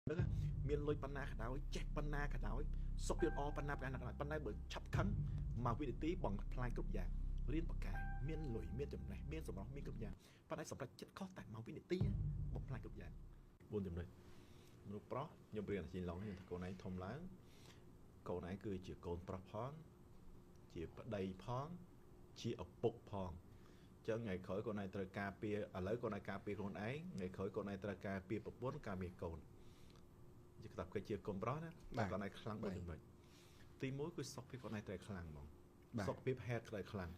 ហ្នឹងមានលុយប៉ុណ្ណាក៏ដោយចេះប៉ុណ្ណាក៏ដោយសុខភាពល្អប៉ុណ្ណាក៏ដោយប៉ុន្តែបើឆាប់ខឹងមួយវិនាទីបងផ្លាយគ្រប់យ៉ាងរៀនបកកែមានលុយមានចំណេះមានសម្រស់មានគ្រប់យ៉ាងប៉ុន្តែសម្រាប់ចិត្តខុសតែមួយវិនាទីបំផ្លាញគ្រប់យ៉ាង4ចំណុចមនុស្សប្រុសខ្ញុំរៀនអាជីឡុងខ្ញុំថាកូនឯងធំឡើងកូនឯងគឺជាកូនប្រុសផងជាប្តីផងជាឪពុកផងចឹងថ្ងៃក្រោយកូនឯងត្រូវការពារឥឡូវកូនឯងការពារខ្លួនឯងថ្ងៃក្រោយកូនឯងត្រូវការពារប្រពន្ធការពារកូនជាក្តាប់គេជាកូនប្រុសណាតែកូនឯងខ្លាំង3ចំណុចទី1គឺសុខភាពកូនឯងត្រូវខ្លាំងហ្មងសុខភាពហេតុត្រូវខ្លាំង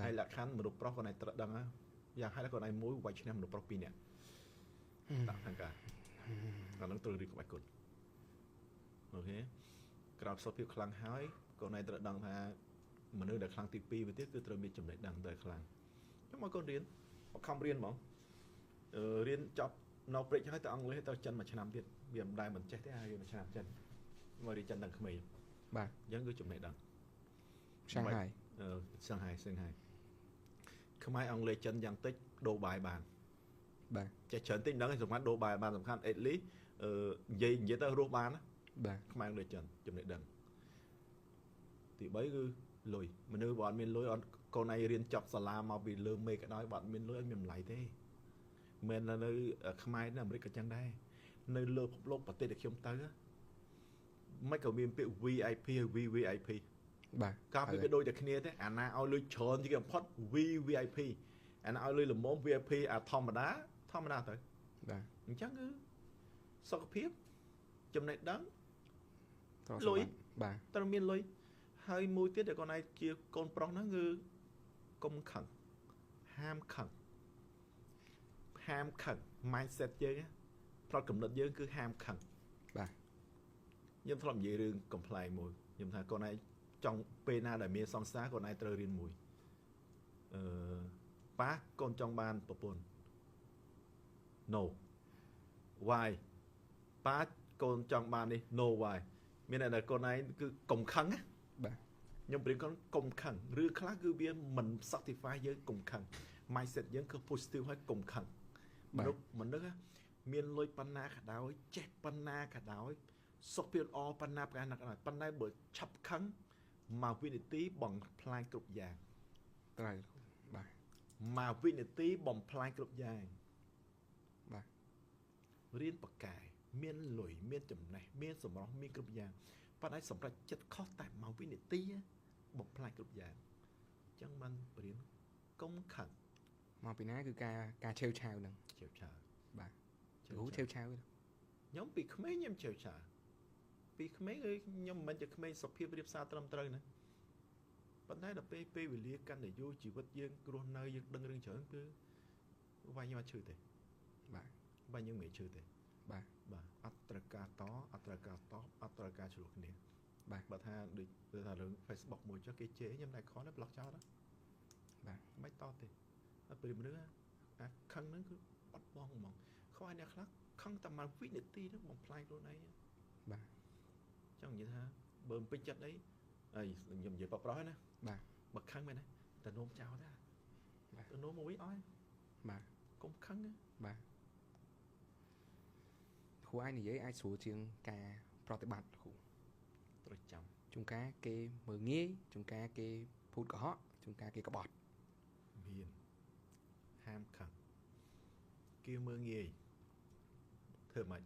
ហើយលក្ខខណ្ឌមនុស្សប្រុសកូនឯងត្រូវដឹងយ៉ាងហោចកូនឯងមួយវាយឈ្នះមនុស្សប្រុស2នាក់ដាក់ខាងការអានឹងត្រូវរៀបក្បាច់គុណអូខេក្រោមសុខភាពខ្លាំងហើយកូនឯងត្រូវដឹងថាមនុស្សដែលខ្លាំងទី2ទៅទៀតគឺត្រូវមានចំណេះដឹងទៅខ្លាំងខ្ញុំមកកូនរៀនបខំរៀនហ្មងរៀនចប់នៅព្រិចហើយទៅអង់គ្លេសទៅចិនមួយឆ្នាំទៀតវាមិនដែលមិនចេះទេហើយរៀនមួយឆ្នាំចិនមករៀនចិនដល់ក្មេងបាទអញ្ចឹងគឺចំណេះដឹងសាំងហៃសាំងហៃសាំងហៃខ្មែរអង់គ្លេសចិនយ៉ាងតិចដូរបាយបានបាទចេះច្រើនតិចមិនដឹងសំខាន់ដូរបាយបានសំខាន់អេតលីនិយាយទៅរស់បានណាបាទខ្មែរអង់គ្លេសចិនចំណេះដឹងទី3គឺលុយមនុស្សបើអត់មានលុយអត់កូនឯងរៀនចប់សាលាមកពីលើមេឃក៏ដោយបើអត់មានលុយអត់មានតម្លៃទេមិននៅខ្មែរនៅអាមេរិកក៏ចឹងដែរនៅលើពិភពលោកប្រទេសដែលខ្ញុំទៅមិនក៏មានពាក្យ VIP VVIP បាទកាលពីវាដូចតែគ្នាទេអាណាឲ្យលុយច្រើនជាងបំផុត VVIP អាណាឲ្យលុយល្មម VIP អាធម្មតាធម្មតាទៅបាទអញ្ចឹងគឺសុខភាពចំណេះដឹងលុយបាទត្រូវមានលុយហើយមួយទៀតដែលកូនឯងជាកូនប្រុសហ្នឹងគឺកុំខឹងហាមខឹងហាមខឹង mindset យើងផ្លត់កំណត់យើងគឺហាមខឹងបាទខ្ញុំធ្លាប់និយាយរឿងកំប្លែងមួយខ្ញុំថាកូនឯងចង់ពេលណាដែលមានសង្សារកូនឯងត្រូវរៀនមួយប៉ាកូនចង់បានប្រពន្ធ No why ប៉ាកូនចង់បាននេះ No why មានតែកូនឯងគឺកុំខឹងណាបាទខ្ញុំប្រៀបកូនកុំខឹងរឿងខ្លះគឺវាមិន satisfy យើងកុំខឹង mindset យើងគឺ positive ហើយកុំខឹងមនុស្សមានលុយប៉ុណ្ណាក៏ដោយចេះប៉ុណ្ណាក៏ដោយសុខភាពល្អប៉ុណ្ណាក៏ដោយប៉ុន្តែបើឆាប់ខឹងមួយវិនាទីបំផ្លាញគ្រប់យ៉ាងត្រូវបាទមួយវិនាទីបំផ្លាញគ្រប់យ៉ាងបាទរៀនបកកែមានលុយមានចំណេះមានសម្រស់មានគ្រប់យ៉ាងប៉ុន្តែសម្រាប់ចិត្តខុសតែមួយវិនាទីបំផ្លាញគ្រប់យ៉ាងអញ្ចឹងបានរៀនកុំខឹងមកពីណាគឺការឆេវឆាវហ្នឹងឆេវឆាវបាទគ្រូឆេវឆាវខ្ញុំពីក្មេងខ្ញុំឆេវឆាវពីក្មេងគឺខ្ញុំមិនមែនជាក្មេងសុភាពរៀបសារត្រឹមត្រូវណាប៉ុន្តែដល់ពេលវេលាកាន់តែយូរជីវិតយើងរស់នៅយើងដឹងរឿងច្រើនគឺវាយខ្ញុំអត់ឈឺទេបាទវាយយើងមិនឈឺទេបាទបាទអត់ត្រូវការតអត់ត្រូវការតបអត់ត្រូវការឆ្លោះគ្នាបាទបើថាដូចថារឿង Facebook មួយចុះគេជេរខ្ញុំតែខនប្លុកចោលបាទមិនតទេអត់ព្រមរឿងអាខឹងហ្នឹងគឺបាត់បង់ហ្មងខ្វះអ្នកខ្លះខឹងតែមួយវិនាទីហ្នឹងបំផ្លាញខ្លួនឯងបាទចង់និយាយថាបើមិនពេញចិត្តអីអីខ្ញុំនិយាយប្រុសៗណាបាទបើខឹងមែនទេតែនោមចោលដែរបាទទៅនោមមួយអស់បាទកុំខឹងបាទគ្រូអាចនិយាយអាចស្រួលជាងការប្រតិបត្តិគ្រូត្រូវចាំជួនកាលគេមើលងាយជួនកាលគេភូតកុហកជួនកាលគេក្បត់មានហាមខឹងគេមើលងាយធ្វើម៉េច